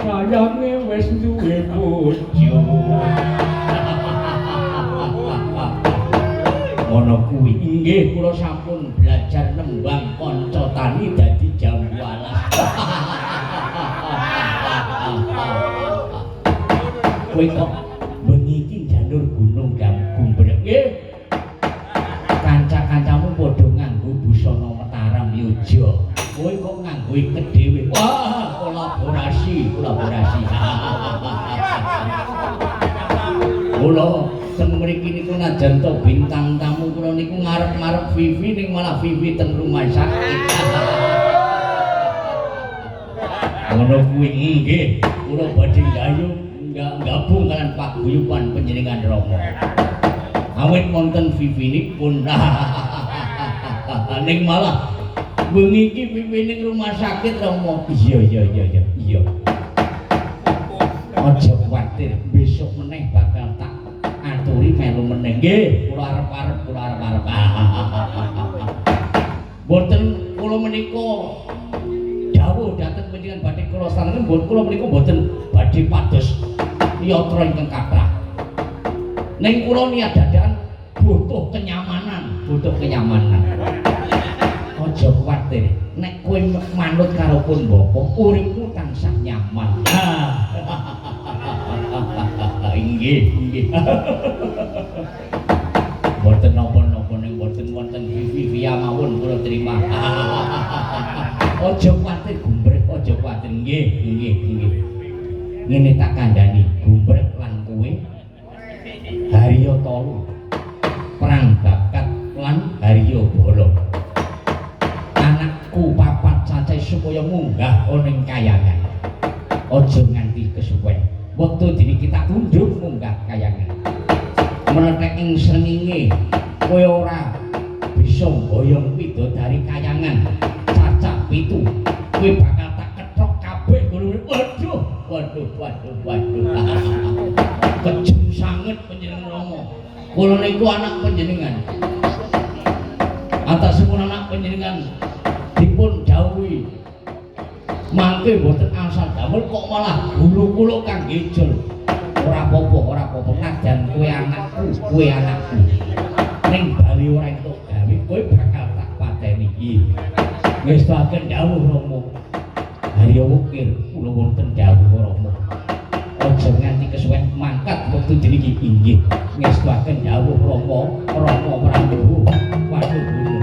Sayange wis duwe bojo. Ngono kuwi. Inggih, kula sampun belajar nembang kanca tani dadi jambu alas. Kowe kok bengi iki janur gunung gumbrek. Nggih. Kanca-kancamu padha nganggo busana Mataram Yojo. Kowe kok nganggo iket dhewe. Wah, kolaborasi, kolaborasi. Kula teng mriki niku najan to bintang tamu kula niku ngarep-ngarep Vivi ning malah Vivi teng rumah sakit. Ngono kuwi nggih, kula badhe gayung gabung kalian paguyuban panjenengan Rama. Awit wonten Vivinipun. Ning malah bengi iki Vivi ning rumah sakit Rama. Iya iya iya iya iya. Aja kuwatir, besok meneh bakal tak aturi melu meneh. Nggih, kula arep-arep, kula arep-arep. Mboten kula menika dawuh dhateng panjenengan badhe kula sanengen mboten kula menika mboten badhe pados yatra ingkang kathah. Ning kula niat dadakan butuh kenyamanan, butuh kenyamanan. Aja kuwatir, nek kowe manut karo pun bapa, uripmu tansah nyaman. Inggih, inggih. Mboten napa-napa ning mboten wonten Vivi mawon kula terima. Aja kuwatir gumbrek, aja kuwatir. Nggih, nggih, nggih. Ngene tak kandhani, gumbrek lan kowe Harya Tolu perang bakat lan Harya Bala. Anakku papat cacah supaya munggah ana ing kayangan. Aja nganti kesuwen. Wektu dene kita tunduk munggah kayangan. Mlethek ing srengenge kowe ora bisa mboyong widodari kayangan cacah 7. Kowe bakal tak kethok kabeh gulune. Waduh, waduh, waduh, waduh. Kejem sanget panjenengan Rama. Kula niku anak panjenengan. Atasipun anak panjenengan dipun dawuhi mangke mboten asal damel kok malah gulu kula kangge ijol. Ora apa-apa, ora apa-apa, najan kowe anakku, kowe anakku. Ning bali ora entuk gawe, kowe bakal tak pateni iki. Ngestuaken dawuh Rama. Harya Wukir kula wonten dawuh Rama. Aja nganti kesuwen mangkat wektu dene iki inggih. Ngestuaken dawuh Rama, Rama Prabu. Waduh.